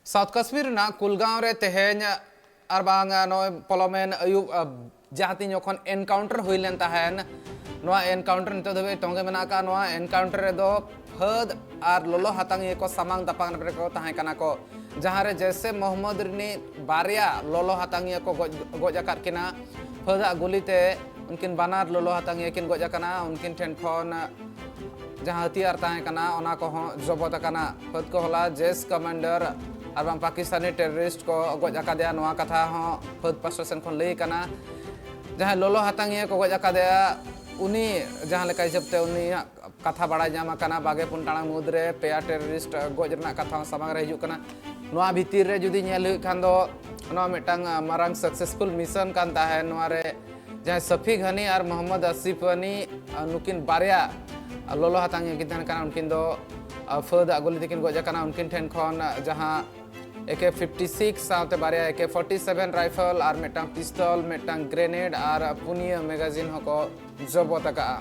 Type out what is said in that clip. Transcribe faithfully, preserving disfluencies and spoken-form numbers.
South Kashmir ᱨᱮᱱᱟᱜ ᱠᱩᱞᱜᱟᱸᱣ ᱨᱮ ᱛᱮᱦᱮᱧ ᱟᱨ ᱵᱟᱝ ᱱᱚᱜᱼᱚᱭ ᱯᱚᱞᱚᱢᱮᱱ ᱟᱹᱭᱩᱵ, ᱟ, ᱡᱟᱦᱟᱸ ᱛᱤᱱ ᱡᱚᱠᱷᱚᱱ ᱮᱱᱠᱟᱣᱩᱱᱴᱟᱨ ᱦᱩᱭ ᱞᱮᱱ ᱛᱟᱦᱮᱱ, ᱱᱚᱣᱟ ᱮᱱᱠᱟᱣᱩᱱᱴᱟᱨ ᱱᱤᱛᱚᱜ ᱫᱷᱟᱹᱵᱤᱡ ᱛᱚᱸᱜᱮ ᱢᱮᱱᱟᱜ ᱟᱠᱟᱫ᱾ ᱱᱚᱣᱟ ᱮᱱᱠᱟᱣᱩᱱᱴᱟᱨ ᱨᱮᱫᱚ ᱯᱷᱟᱹᱫ ᱟᱨ ᱞᱚᱞᱚ ᱦᱟᱛᱟᱝᱤᱭᱟᱹ ᱠᱚ ᱥᱟᱢᱟᱝ ᱫᱟᱯᱟᱝ ᱨᱮᱠᱚ ᱛᱟᱦᱮᱸ ᱠᱟᱱᱟ ᱠᱚ, ᱡᱟᱦᱟᱸ ᱨᱮ ᱡᱮᱥᱮ ᱢᱚᱦᱢᱚᱫ ᱨᱤᱱᱤᱡ ᱵᱟᱨᱭᱟ ᱞᱚᱞᱚ ᱦᱟᱛᱟᱝᱤᱭᱟᱹ ᱠᱚ ᱜᱚᱡ, ᱜᱚᱡ ᱟᱠᱟᱫ ᱠᱤᱱᱟ᱾ ᱯᱷᱟᱹᱫᱟᱜ ᱜᱩᱞᱤ ᱛᱮ ᱩᱱᱠᱤᱱ ᱵᱟᱱᱟᱨ ᱞᱚᱞᱚ ᱦᱟᱛᱟᱝᱤᱭᱟᱹ ᱠᱤᱱ ᱜᱚᱡ ᱟᱠᱟᱱᱟ᱾ ᱩᱱᱠᱤᱱ ᱴᱷᱮᱱ ᱠᱷᱚᱱ ᱡᱟᱦᱟᱸ ᱦᱟᱹᱛᱤᱭᱟᱨ ᱛᱟᱦᱮᱸ ᱠᱟᱱᱟ, ᱚᱱᱟ ᱠᱚᱦᱚᱸ ᱡᱚᱵᱚᱛ ᱟᱠᱟᱱᱟ᱾ ᱯᱷᱟᱹᱫ ᱠᱚ ᱦᱚᱞᱟ ᱡᱮᱥ ᱠᱚᱢᱟᱱᱰᱟᱨ ᱟᱨ ᱵᱟᱝ ᱯᱟᱠᱤᱥᱛᱟᱱᱤ ᱴᱮᱨᱚᱨᱤᱥᱴ ᱠᱚ ᱜᱚᱡ ᱟᱠᱟᱫᱮᱭᱟ, ᱱᱚᱣᱟ ᱠᱟᱛᱷᱟ ᱦᱚᱸ ᱯᱷᱟᱹᱫ ᱯᱟᱥᱴᱟ ᱥᱮᱱ ᱠᱷᱚᱱ ᱞᱟᱹᱭ ᱠᱟᱱᱟ᱾ ᱡᱟᱦᱟᱸᱭ ᱞᱚᱞᱚ ᱦᱟᱛᱟᱝᱤᱭᱟᱹ ᱠᱚ ᱜᱚᱡ ᱟᱠᱟᱫᱮᱭᱟ, ᱩᱱᱤ ᱡᱟᱦᱟᱸ ᱞᱮᱠᱟ ᱦᱤᱥᱟᱹᱵ ᱛᱮ ᱩᱱᱤᱭᱟᱜ ᱠᱟᱛᱷᱟ ᱵᱟᱲᱟᱭ ᱧᱟᱢ ᱟᱠᱟᱱᱟ, ᱵᱟᱜᱮ ᱯᱩᱱ ᱴᱟᱲᱟᱝ ᱢᱩᱫᱽᱨᱮ ᱯᱮᱭᱟ ᱴᱮᱨᱚᱨᱤᱥᱴ ᱜᱚᱡ ᱨᱮᱱᱟᱜ ᱠᱟᱛᱷᱟ ᱦᱚᱸ ᱥᱟᱢᱟᱝ ᱨᱮ ᱦᱤᱡᱩᱜ ᱠᱟᱱᱟ᱾ ᱱᱚᱣᱟ ᱵᱷᱤᱛᱤᱨ ᱨᱮ ᱡᱩᱫᱤ ᱧᱮᱞ ᱦᱩᱭᱩᱜ ᱠᱷᱟᱱ ᱫᱚ, ᱱᱚᱣᱟ ᱢᱤᱫᱴᱟᱝ ᱢᱟᱨᱟᱝ ᱥᱟᱠᱥᱮᱥᱯᱷᱩᱞ ᱢᱤᱥᱚᱱ ᱠᱟᱱ ᱛᱟᱦᱮᱸᱫ᱾ ᱱᱚᱣᱟ ᱨᱮ ᱡᱟᱦᱟᱸᱭ ᱥᱟᱯᱷᱤ ᱜᱷᱟᱱᱤ ᱟᱨ ᱢᱚᱦᱚᱢᱢᱚᱫ ᱟᱥᱤᱯᱷ ᱜᱷᱟᱱᱤ, ᱱᱩᱠᱤᱱ ᱵᱟᱨᱭᱟ ᱞᱚᱞᱚ ᱦᱟᱛᱟᱝᱤᱭᱟᱹ ᱠᱤᱱ ᱛᱟᱦᱮᱸ ᱠᱟᱱᱟ, ᱩᱱᱠᱤᱱ ᱫᱚ ᱯᱷᱟᱹᱫ ᱟᱜ ᱜᱩᱞᱤ ᱛᱮᱠᱤᱱ ᱜᱚᱡ ᱟᱠᱟᱱᱟ᱾ ᱩᱱᱠᱤᱱ ᱴᱷᱮᱱ ᱠᱷᱚᱱ ᱡᱟᱦᱟᱸ ᱮ ᱠᱮ ᱯᱷᱤᱯᱴᱤ ᱥᱤᱠᱥ ᱥᱟᱶᱛᱮ ᱵᱟᱨᱭᱟ ᱮ ᱠᱮ ᱯᱷᱚᱨᱴᱤ ᱥᱮᱵᱷᱮᱱ ᱨᱟᱭᱯᱷᱮᱞ ᱟᱨ ᱢᱤᱫᱴᱟᱝ ᱯᱤᱥᱛᱚᱞ, ᱢᱤᱫᱴᱟᱝ ᱜᱨᱮᱱᱮᱰ ᱟᱨ ᱯᱩᱱᱭᱟᱹ ᱢᱮᱜᱟᱡᱤᱱ ᱦᱚᱸᱠᱚ ᱡᱚᱵᱚᱛ ᱟᱠᱟᱜᱼᱟ᱾